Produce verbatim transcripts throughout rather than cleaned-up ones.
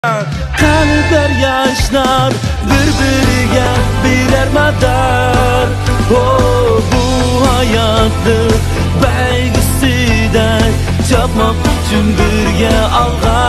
قەلبلەر ياشنار، بىر-بىرىگە بېرەر مادار. ئو، بۇ ھاياتلىق بەيگىسىدە چاپماق ئۈچۈن بىرگە ئالغا.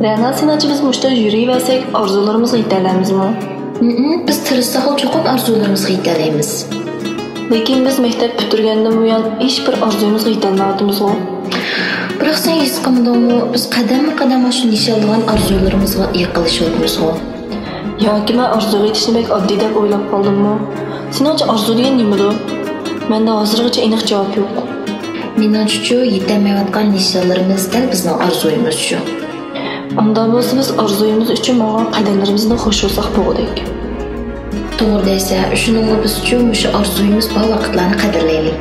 رەنا، سېنىڭچە بىز مۇشۇنداق يۈرۈۋەرسەك ئارزۇلىرىمىزغا يېتەلەيمىزمۇ؟ ھىم، بىز تىرىشساقلا چوقۇم ئارزۇلىرىمىزغا يېتەلەيمىز. لېكىن بىز مەكتەپ پۈتتۈرگەندىن بۇيان ھېچبىر ئارزۇيىمىزغا يېتەلمەيۋاتىمىزغۇ. بىراق سەن ھېس قىلمىدىڭمۇ، بىز قەدەممۇ قەدەم ئاشۇ نىشانلىغان ئارزۇلىرىمىزغا يېقىنلىشىۋاتىمىزغۇ؟ ياكى مەن ئارزۇغا يېتىشنى بەك ئاددىي دەپ ئويلاپ قالدىممۇ؟ سېنىڭچە ئارزۇ دېگەن نېمىدۇ؟ مەندە ھازىرغىچە ئېنىق جاۋاب يوق. مېنىڭچىچۇ، يېتەلمەيۋاتقان نىشانلىرىمىز دەل بىزنىڭ ئارزۇيىمىز شۇ. ئانداق بولسا بىز ئارزۇيىمىز ئۈچۈن ماڭغان قەدەملىرىمىزدىن خوش بولساق بولغۇدەك. توغرا دەيسەن، شۇنىڭغا بىزچۇ مۇشۇ ئارزۇيىمىز بار ۋاقىتلارنى قەدىرلەيلى.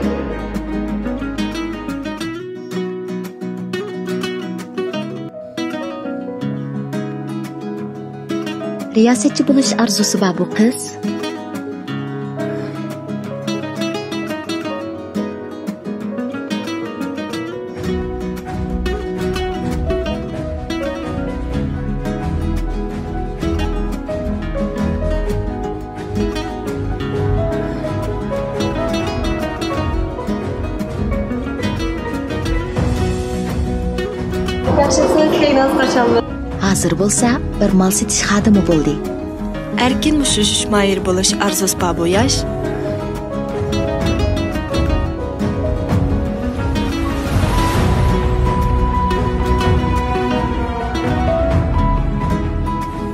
رىياسەتچى بولۇش ئارزۇسى بار بۇ قىز. ياخشىسىڭىز كېلىڭىز، قارشى ئالىمىز. ھازىر بولسا بىر مال سېتىش خادىمى بولدى. ئەركىن مۇشتلىشىش ماھىرى بولۇش ئارزۇسى بار بۇ ياش.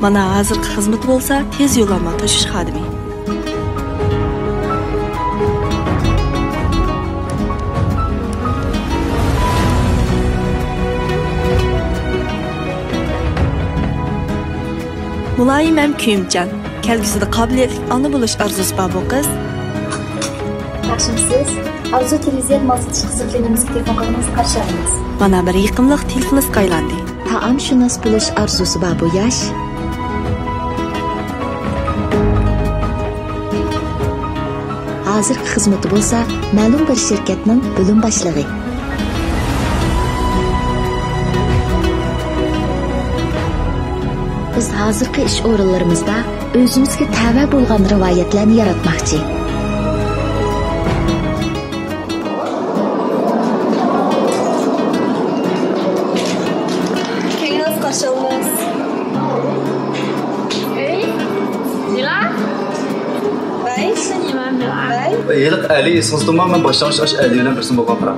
مانا ھازىرقى خىزمىتى بولسا تېز يوللانما توشۇش خادىمى. مۇلايىم ھەم كۆيۈمچان، كەلگۈسىدە قابىلىيەتلىك ئانا بولۇش ئارزۇسى بار بۇ قىز. ياخشىمۇسىز؟ ئارزۇ تېلېۋىزىيە مال سېتىش خىزمەتلىرىمىزگە تېلېفون قىلغىنىڭىزغا قارشى ئالىمىز. مانا بىر يېقىملىق تېلېفونىسقا ئايلاندى. تائامشۇناس بولۇش ئارزۇسى بار بۇ ياش. ھازىرقى خىزمىتى بولسا مەلۇم بىر شىركەتنىڭ بۆلۈم باشلىقى. بىز ھازىرقى ئىش ئورۇنلىرىمىزدا ئۆزىمىزگە تەۋە بولغان رىۋايەتلەرنى ياراتماقچى. كەينىڭىز قارشى ئالىمىز. 哎，你啦？喂。是你吗，米拉？喂。ھېلىقى ئەلى ئېسىڭىزدىمۇ؟ مەن باشلانغۇچ ئاشۇ ئەلى بىلەن بىر سىن بولغان پاراڭ.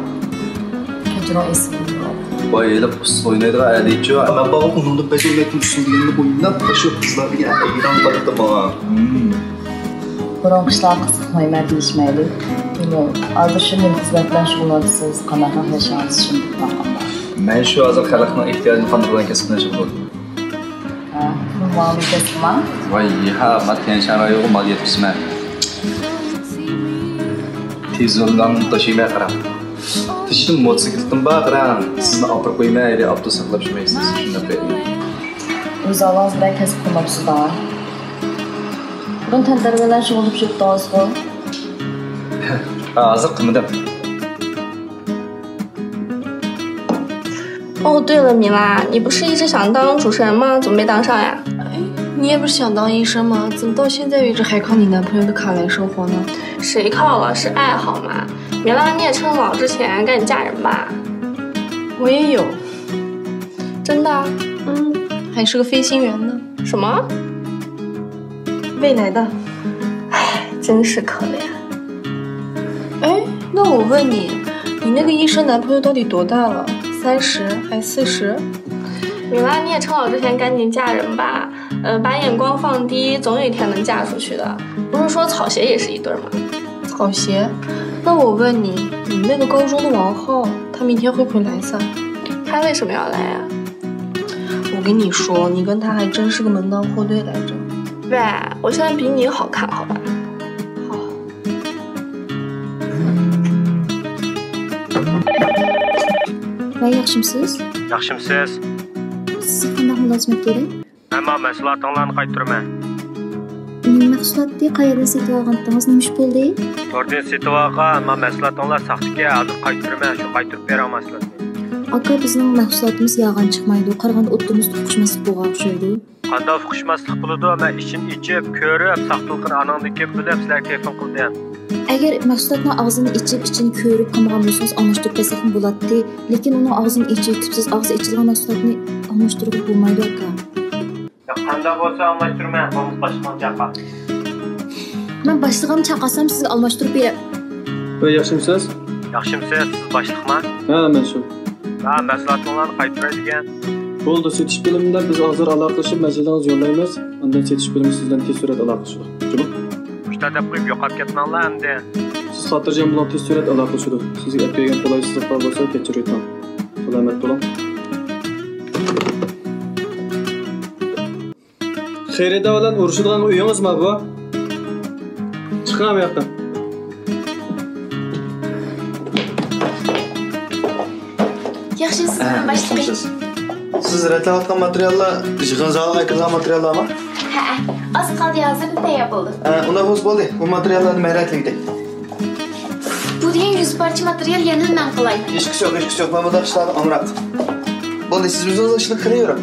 كەچۈرۈڭ، ئېسىمدە يوق. ۋاي، ھېلىقى ئۇسسۇل ئوينايدىغان ئەلىچۇ. مەن بارغۇ ئۇنىڭدىن بەك ئوينايتتىم، ئۇسسۇل دېگەننى ئويناپ، شۇ قىزلار دېگەن ھەيران قالاتتىم ماڭا. ھىم. بۇرۇنقى ئىشلارغا قىزىقمايمەن، دېيىشمەيلى. ھېلى ھازىر شۇ نېمە خىزمەت بىلەن شۇغۇللىنىۋاتىسىز، قانداق ياشاۋاتىسىز، شۇنى بىلىپ باققاندا. مەن شۇ ھازىر خەلقنىڭ ئېھتىياجىنى قاندۇرىدىغان كەسىپ بىلەن شۇغۇللىنىمەن. ھە، پۇل مۇئامىلە كەسپىما؟ ۋاي، ھە، ما تيەنشان رايونىغا مال يەتكۈزىمەن. تېز يولدان تاشىمەن قاراڭ. تېشىدىن موتوسىكلىتىم بار قاراڭ. سىزنى ئاپىرىپ قويىمەن، ھەيدەپ ئاپتوبۇس ساقلاپ يۈرمەيسىز. شۇنداق بەك. ئۆز ئالدىڭىز بىلەن كەسىپ قىلماپسىز-دە. بۇرۇن تەنتەربىيە بىلەن شۇغۇللىنىپ يۈرۈپتىڭىزغۇ؟ ھە، ھازىر قىلمىدىم. 哦，对了，米拉，你不是一直想当主持人吗？怎么没当上呀？哎，你也不是想当医生吗？怎么到现在为止还靠你男朋友的卡来生活呢？谁靠了？是爱好嘛。米拉，你也趁老之前赶紧嫁人吧。我也有。真的？嗯，还是个飞行员呢。什么？未来的。唉，真是可怜。哎，那我问你，你那个医生男朋友到底多大了？三十还四十？米拉，你也趁老之前赶紧嫁人吧。呃，把眼光放低，总有一天能嫁出去的。不是说草鞋也是一对儿吗？草鞋？那我问你，你那个高中的王浩，他明天会不会来噻？他为什么要来呀？我跟你说，你跟他还真是个门当户对来着。喂，我现在比你好看，好吧？好。ۋەي، ياخشىمۇسىز؟ ياخشىمۇسىز؟ سىزگە قانداق مۇلازىمەت كېرەك؟ مەن ماۋۇ مەھسۇلاتىڭلارنى قايتۇرىمەن. نېمە مەھسۇلاتتى؟ قەيەردىن سېتىۋالغانتىڭىز؟ نېمە ئىش بولدى؟ توردىن سېتىۋالغان، ماۋۇ مەھسۇلاتىڭلار ساختىكەن، ھازىر قايتۇرىمەن، شۇ قايتۇرۇپ بېرىڭ مەھسۇلاتنى. ئاكا، بىزنىڭ مەھسۇلاتىمىز يالغان چىقمايدۇ، قارىغاندا ئوتتۇرىمىزدا ئۇقۇشماسلىق بولغان ئوخشايدۇ. قانداق ئۇقۇشماسلىق بولىدۇ؟ مەن ئىچىنى ئېچىپ، كۆرۈپ، ساختىلىقىنى ئاناڭدىن كېيىن بىلىپ، سىلەرگە تېلېفون قىلدىم. ئەگەر مەھسۇلاتنىڭ ئاغزىنى ئېچىپ، ئىچىنى كۆرۈپ قىلمىغان بولسىڭىز، ئالماشتۇرۇپ بەرسەكمۇ بولاتتى. لېكىن ئۇنىڭ ئاغزىنى ئېچىۋېتىپسىز، ئاغزى ئېچىلغان مەھسۇلاتنى ئالماشتۇرغىلى بولمايدۇ، ئاكا. ياق، قانداق بولسا ئالماشتۇرىمەن، بولمىسا باشلىقىڭنى چاقىر. مەن باشلىقىمنى چاقىرسام، سىزگە ئالماشتۇرۇپ بېرەي. ۋەي، ياخشىمۇسىز؟ ياخشىمۇسىز؟ سىز باشلىقما؟ ھە، مەن شۇ. ھە، مەھسۇلاتىڭلارنى قايتۇراي دېگەن. بولدى، سېتىش بۆلۈمىدە بىز ھازىر ئالاقىلىشىپ، مەسىلىڭىزنى يوللايمىز. ئاندىن سېتىش بۆلۈمى سىز بىلەن تېز سۈرئەتتە ئالاقىلىشىدۇ. جۇمۇ؟ مۇشۇنداق دەپ قويۇپ يوقاپ كەتمەڭلار ئەمدى. سىز خاتىرجەم بولۇڭ، تېز سۈرئەتتە ئالاقىلىشىدۇ. سىزگە ئەپ بەرگەن قولايسىزلىقلار بولسا كەچۈرۈۋېتىڭ. سالامەت بولۇڭ. خېرىدار بىلەن ئۇرۇشىدىغان ئۆيىڭىزما بۇ؟ چىقىڭ بۇ ياقتىن. ياخشىمۇسىز، ئە، باشلىقى؟ ياخشىمۇسىز؟ سىز رەتلەۋاتقان ماتېرىياللار يىغىن زالىغا ئەكىرىدىغان ماتېرىياللارمۇ؟ ھەئە، ئاز قالدى، ھازىرلا تەييار بولىدۇ. ئە، ئۇنداق بولسا بولدى، بۇ ماتېرىياللارنى مەن رەتلىۋېتەي. بۇ دېگەن يۈز پارچە ماتېرىيال يەنىلا مەن قىلاي. ھېچقىسى يوق، ھېچقىسى يوق. مەن بۇنداق ئىشلارغا ئامراق. بولدى، سىز ئۆزىڭىز ئىشلىق قىلىۋېرىڭ.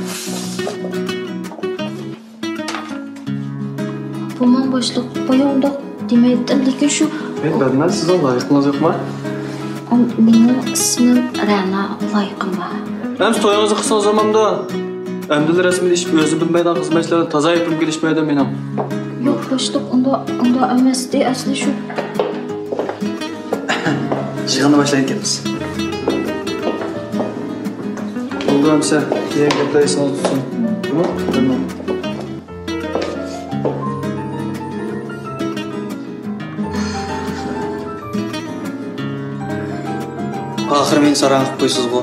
بولمام باشلىق، بايا ئۇنداق دېمەيتتىم، لېكىن شۇ. مەن بەرمەن، سىزنىڭ لايىقىڭىز يوقما؟ ئا، مېنىڭ ئىسمىم رەنا، لايىقىم بار. ئەمسە تويىڭىزنى قىلسىڭىز بولمامدۇ؟ ئەمدىلا رەسمىيلىشىپ، ئۆزى بىلمەيدىغان خىزمەتچىلەر تازا ئېپىم كېلىشمەيدۇ مېنىڭ. يوق باشلىق، ئۇنداق، ئۇنداق ئەمەستى، ئەسلى شۇ. يىغىننى باشلايدىكەنمىز. بولدى ئەمسە، كېيىن گەپلەشسىڭىز تۇتسۇن. جۇمۇ؟ تامام. ئاخىرى مېنى ساراڭ قىلىپ قويىسىزغۇ.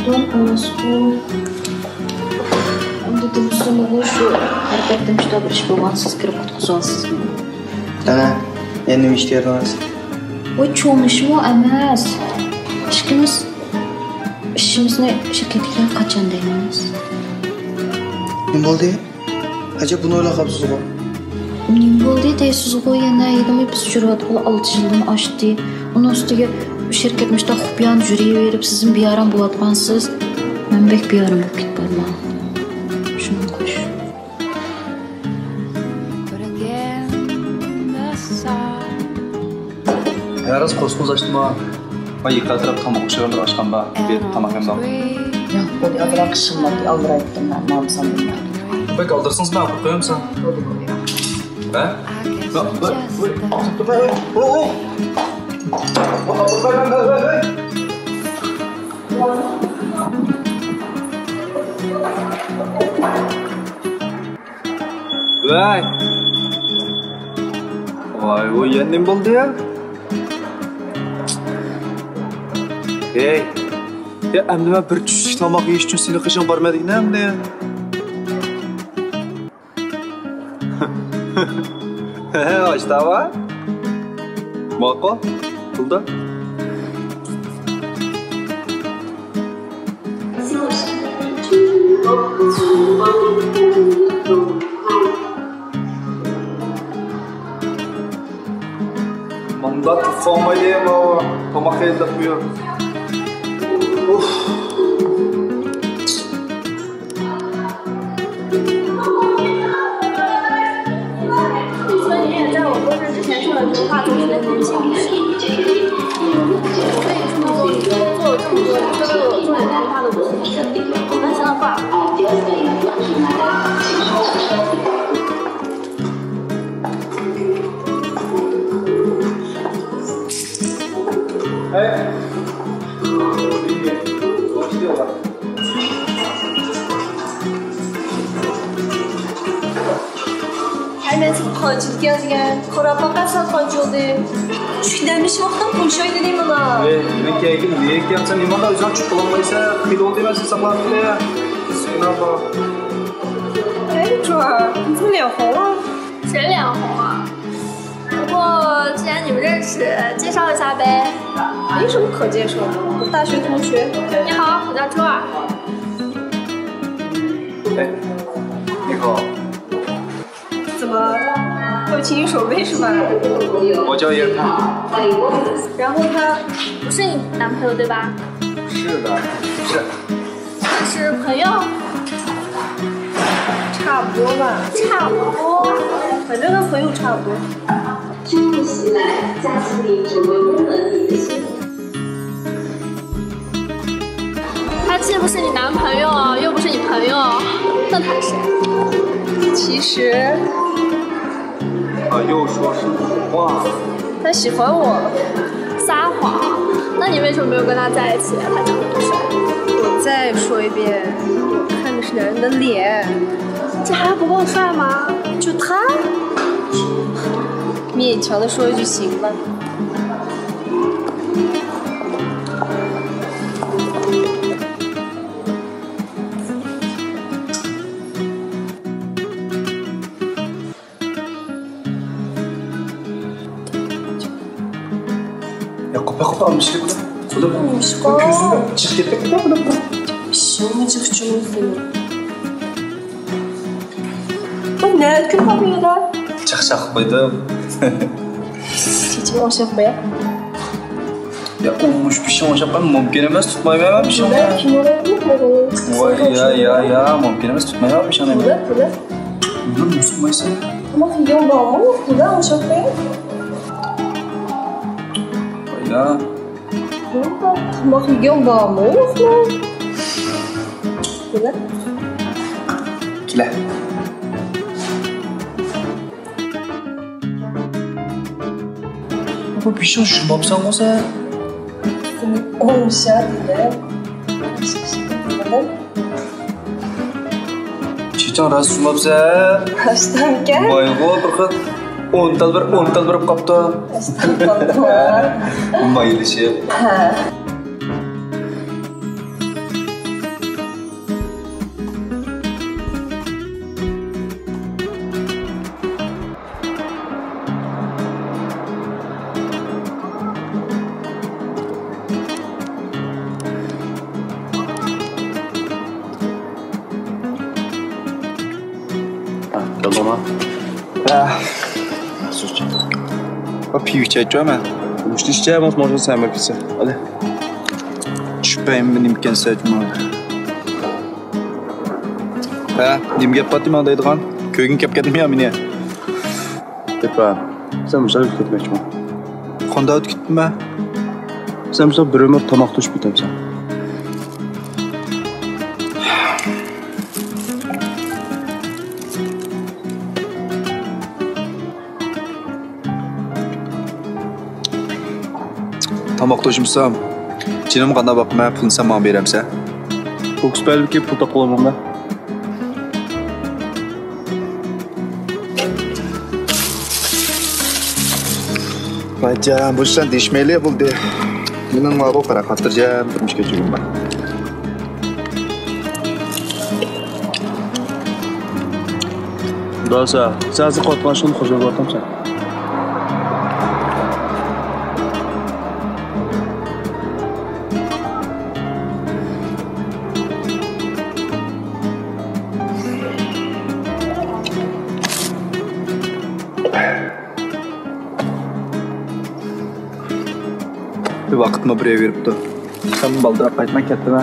ئوبدان ئەمەسقۇ. ئەمدى دېمىسىمغۇ شۇ ھەرىكەتتە مۇشۇنداق بىر ئىش بولغان، سىز كىرىپ قۇتقۇزۇۋالسىز مېنى. قېنى، يەنە نېمە ئىش دېيەردىڭىز؟ ۋاي، چوڭ ئىشمۇ ئەمەس. ئىككىمىز ئىشىمىزنى شىركەتتىكىلەر قاچان دەيمىز؟ نېمە بولدى؟ ئەجەب، بۇنى ئويلاپ قاپسىزغۇ؟ نېمە بولدى دەيسىزغۇ يەنە؟ ھېلىمۇ بىز يۈرۈۋاتقىلى ئالتە يىلدىن ئاشتى. ئۇنىڭ ئۈستىگە شىركەت مۇشۇنداق خۇپىيانە يۈرۈۋېرىپ، سىزمۇ بىئارام بولۇۋاتقانسىز. مەن بەك بىئارام بولۇپ كېتىپ بارىمەن. شۇنىڭغا ئوخشاش. ھە، راست، قورسىقىڭىز ئاچتىمۇ؟ ۋاي، يېقىن ئەتراپتا تاماق ئوخشىغان بىر ئاشخانا بار. بىر تاماق يەمدۇق. ياق، بولدى، ئازراق قىشىملاردى، ئالدىرايتتىم مەن، مامىسام بىلمەم. بەك ئالدىرىسىڭىز، مەن ئاپىرىپ قويامسەن. بولدى، بولدى. ھە؟ ۋاي، ۋاي، ۋاي، ۋاي، ۋاي. ۋاي. ۋاي، ۋاي، يەنە نېمە بولدى؟ ھەي. يا، ئەمدى مەن بىر چۈشلۈك تاماق يېيىش ئۈچۈن سېنىڭ قېشىڭغا بارمايدىكىن ئەمدى. ھە، ئاشتاۋا. ماقۇل. پۇلدا. مۇنداق تۇرسا بولمايدۇ، ماۋۇ تاماق يەيدۇ دەپ قويۇپ. ئۇف. ھەي، مەن سىزگە قانچىلىك يازغان؟ قاراپ باقارسىز، قانچە بولدى؟ چۈشكە دەم ئېلىش ۋاقتىم، قومشايدۇ نېمىلا. ئەي، مېنىڭ كەينىمدىن نېمە كەپسەن؟ نېمانداق ئۆزۈڭ چۈشۈپ قالالمايسەن؟ خېلى بولدى مەن سېنى ساقلاپ كېلىپ. 哎，卓儿，你怎么脸红了？谁脸红啊？不过既然你们认识，介绍一下呗。没什么可介绍的，我大学同学。你好，我叫卓儿。哎，你好。怎么，会琴棋手背是吧？我叫叶盼。然后他不是你男朋友对吧？是的，是。 是朋友？差不多吧。差不多。反正跟朋友差不多。突如其来，假期里只会温暖你的心。他既不是你男朋友，又不是你朋友，那他是谁？其实啊，又说实话。他喜欢我。撒谎？那你为什么没有跟他在一起？他长得不帅。我再说一遍，我看的是男人的脸。这还不够帅吗？就他？勉强的说一句行吧。 يا قوپا قوپا، ئالمىشىپ كەتتى. قولۇم، قولۇم، كۆزۈمدىن چىقىپ كەتتى. قوپا، قوپا، قوپا. شۇنى جىق جۇمۇ سېنىڭ. بۇ نەدىكى قاپىيىدا؟ چاقچاق قىلىپ قويدۇم. چېچىمنى ئوڭشاپ قويا. يا، ئوڭشىپ بېشىڭ ئوڭشاپ قويما، مۇمكىن ئەمەس، تۇتمايمەن مەن بېشىڭنى. ۋاي، يا، يا، يا، مۇمكىن ئەمەس، تۇتمايمەن بېشىڭنى. نېمە تۇتمايسەن؟ تاماق يېگەن بارمۇ؟ يوقلا، ئوڭشاپ قوياي. ۋاي، يا. تاماق يېگەن بارمۇ؟ يوقلا. كېلە. بۇ بېشىڭ يۇماپسەنغۇ سەن؟ سېنى ئوڭشا دېدىم. چېچىڭ راست يۇماپسەن. راستمىكەن؟ ۋايغۇ، بىر خىل ئون تال بېرىپ، ئون تال بېرىپ قاپتۇ. راستمىكەن؟ مايلىشىپ. ھە. ھە، كەلدىڭما؟ ھە. سۇچۇ. پىۋا ئىچەيچۇ مەن. مۇشۇنى ئىچە، ماڭا سەن بەرگىنسەن. ھەدە. چۈشۈپ بەرمە، نېمىكەن سەن ماڭا. ھە، نېمە گەپ قىلاتتى ماڭا دەيدىغان؟ كۆرگۈڭ كەپ كەتتىمۇ يا مېنى؟ دېپا، سەن مۇشۇنداق ئۆتۈپ كەتمەكچىمۇ؟ قانداق ئۆتۈپ كەتتىم مەن؟ سەن مۇشۇنداق بىر ئۆمۈر تاماق توشۇپ كېتەمسەن. تاماق توشۇمسام، جېنىمغا قانداق باقىمەن؟ پۇلنى سەن ماڭا بېرەمسەن؟ كوكۇس پەلۋىكى پۇل تاپقىلى بولمامدۇ؟ ۋايجان، بۇ ئىشلارنى دېيىشمەيلى بولدى. مېنىڭ ماۋۇ قارا خاتىرجەم تۇرمۇش كەچۈرگۈم بار. داسا، سەن ھازىر قىلىۋاتقان ئىشىڭنى خوجا بولۇۋاتامسەن؟ ۋاقىتمۇ بېرىۋېرىپتۇ. سەن بالدۇراپ قايتماي كەتتىڭە.